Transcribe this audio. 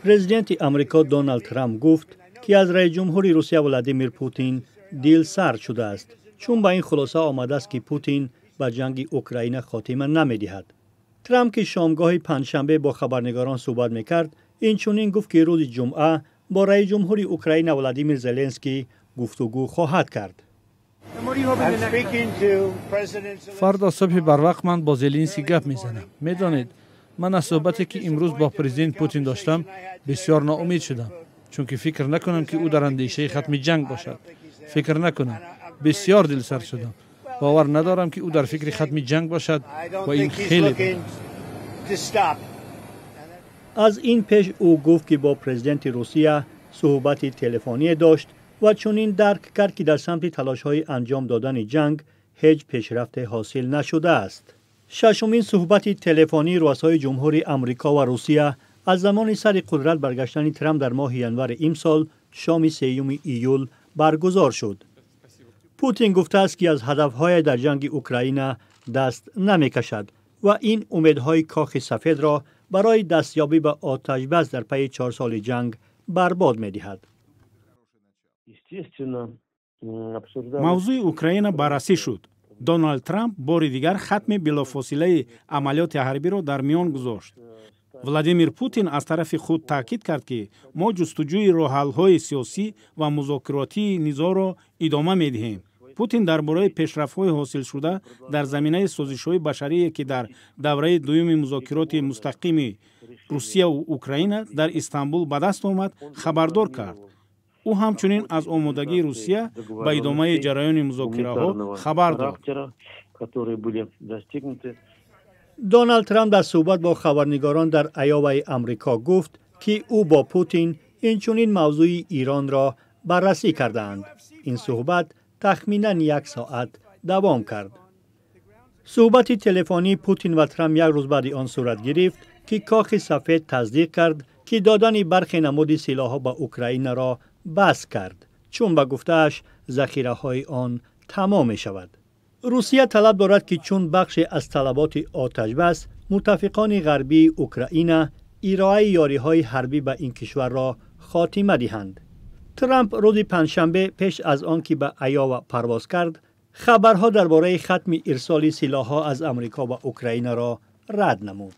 Президенти Амрико Доналд Трамп гуфт, ки аз раисҷумҳури Русия Владимир Путин дилсард шудааст, чун ба ин хулоса омадааст, ки Путин ба ҷанги Украина хотима намедиҳад. Трамп, ки шомгоҳи панҷшанбе бо хабарнигорон суҳбат мекард, инчунин гуфт, ки рӯзи ҷумъа бо раисҷумҳури Украина Владимир Зеленский гуфтугӯ хоҳад кард. Фардо субҳи барвақт ман бо Зеленский гап мезанам. Медонед, ман аз суҳбате, ки имрӯз бо президент Путин доштам, бисёр ноумед шудам, чунки фикр накунам, ки ӯ дар андешаи хатми ҷанг бошад. Фикр накунам. Бисёр дилсард шудам. Бовар надорам, ки ӯ дар фикри хатми ҷанг бошад, ва ин хеле. Аз ин пеш ӯ гуфт, ки бо президенти Русия суҳбати телефоние дошт ва чунин дарк кард, ки дар самти талошҳои анҷом додани ҷанг ҳеҷ пешрафте ҳосил нашудааст. Шашумин суҳбати телефонии рӯасои ҷумҳури Амрико ва Русия аз замони сари қудрат баргаштани Трамп дар моҳи январи имсол шоми 3 июл баргузор шуд. Путин гуфтааст, ки аз ҳадафҳое дар ҷанги Украина даст намекашад ва ин умедҳои Кохи Сафедро барои дастёбӣ ба оташбас дар пайи 4 соли ҷанг барбод медиҳад. Мавзӯи Украина баррасӣ шуд. Доналд Трамп бори дигар хатми билофосилаи амалиёти ҳарбиро дар миён гузошт. Владимир Путин аз тарафи худ таъкид кард, ки мо ҷустуҷӯи роҳҳалҳои сиёсӣ ва музокиротии низоъро идома медиҳем. Путин дар бораи пешрафтҳои ҳосилшуда дар заминаи созишҳои башарие, ки дар давраи дуюми музокироти мустақими Русияву Украина дар Истанбул ба даст омад, хабардор кард. Ӯ ҳамчунин аз омодагии Русия ба идомаи ҷараёни музокираҳо хабар дод. Доналд Трамп дар суҳбат бо хабарнигорон дар Айоваи Амрико гуфт, ки ӯ бо Путин инчунин мавзӯи Иронро баррасӣ кардаанд. Ин суҳбат тахминан як соат давом кард. Суҳбати телефонии Путин ва Трамп як рӯз баъди он сурат гирифт, ки Кохи Сафед тасдиқ кард, ки додани бархе намуди силоҳҳо ба Украинаро бас кард, чун ба гуфтааш захираҳои он тамом мешавад. Русия талаб дорад, ки чун бахше аз талаботи оташбас муттафиқони ғарбии Украина ироаи ёриҳои ҳарбӣ ба ин кишварро хотима диҳанд. Трамп рӯзи панҷшанбе, пеш аз он ки ба Айова парвоз кард, хабарҳо дар бораи хатми ирсоли силоҳҳо аз Амрико ба Украинаро рад намуд.